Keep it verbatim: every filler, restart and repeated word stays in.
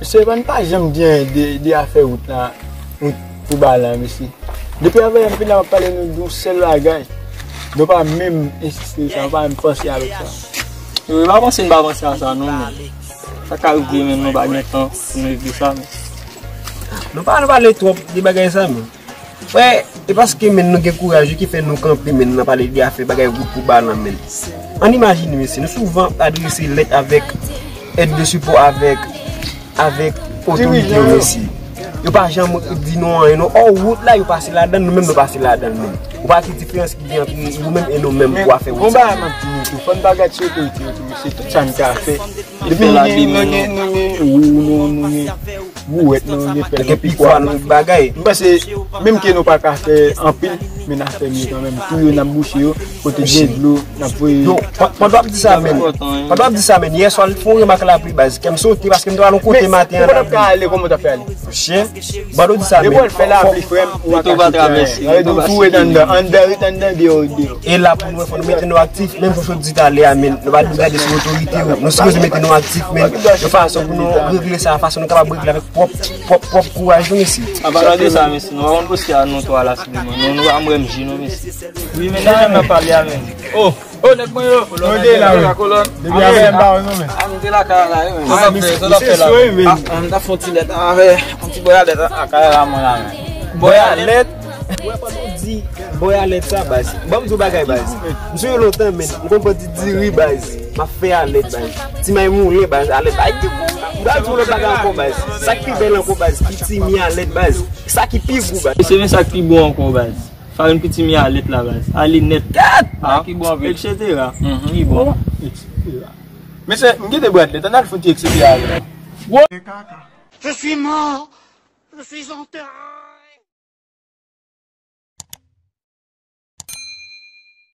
Se pa, n pa janm gen de, de afè wout la, wout pou Balan, mesye. Depi avè yè m vin la, m ap pale nou de yon sèl bagay. Nou pa menm ensiste sa, nou pa menm panse avèk sa. Yo, yo pa panse, n pa panse a sa, non, men. Sa ka rive, men nou pa gen tan pou nou regle sa, men. Nou pa, nou pale twòp de bagay sa, men. Frè, e paske, men, nou gen kouraj wi ki fè nou kanpe, men, nan pale de afè bagay wout pou Balan, men. Ann imajine, mesye, nou souvan adrese lèt avèk èd de sipò avèk, avèk otorite yo, mesye. Yo pa janm di nou anyen, non. Ò, wout la, yo pase ladan l, nou menm nou pase ladan l, men. Ou pa ki diferans ki gen ant nou menm e nou menm pou afè wout sa? Bon bagay m ap di nou tou, fò n pa gad sou otorite yo tou, mesye, tout sa n ka fè. Depi nou gen, nou gen, nou gen wou, nou, nou gen bouwèt, nou gen pèl, nou gen pikwa, nou bagay. M panse, menm ke nou pa ka fè anpil, men n a fè mye kanmenm. Twou yo, n ap bouche yo, kote gen dlo, n ap voye. Yo, pa, pandan w ap di sa, men. Pandan w ap di sa, men. Yè swa, l fè yon remak lapli, baz. Kè m sote, paske m te al yon kote maten an. Kòman w ap ka ale, kòman w t ap fè ale? Chè, pandan w di sa, men. Depi w al fè lapli, frè m, ou pa ka soti anyen. Ou ret anndan, anndan, ret anndan, deyò, deyò. E la pou nou wè, fò nou mete nou aktif, menm jan w sot di talè a, men. Nou pa dwe gade sou otorite yo. Nou sipoze mete nou aktif, men. Yon fason pou nou regle sa, fason nou kapab regle avèk pwòp, pwòp, pwòp kouraj nou, mesye. An palan de sa, mesye, nou pa konn poste a nou twa la sèlman. Nou, nou pa mwen menm, non, mesye. Wi, men deja n ap pale a, men. Oh, oh, nèg mwen yo. Kolòn, kolòn. Depi avè m pa wè nou, men. Ah, nou te lakay la, wi, men. Sa t ap fè, sa t ap fè la, men. Ah, ah, nou ta fè yon ti lèt avè, yon ti bòy a lèt lakay la, mwen la, men. Bòy a lèt. Ou wè, pandan w di bòy a lèt sa, baz. Ban m di w bagay, baz. M sou yo lontan, men. M konn pran ti diri, baz. M ap fè a lèt, baz. Ti may moulen, baz, a lèt. Ay, di pou. M pral di w lòt bagay ankò, baz. Sa k pi bèl ankò, baz. Pitimi a lèt, baz. Sa ki pi gou, baz. Se men sa k pi bon ankò, baz. Farin pitimi a lèt la, baz. Ale nèt. Gad! Ah, ki bon anpil. Et cetera. Mhm. Ki bon. Et cetera. Mesye, m kite bwat lèt, ann al fouti et cetera. Je suis mort. Je suis enterré.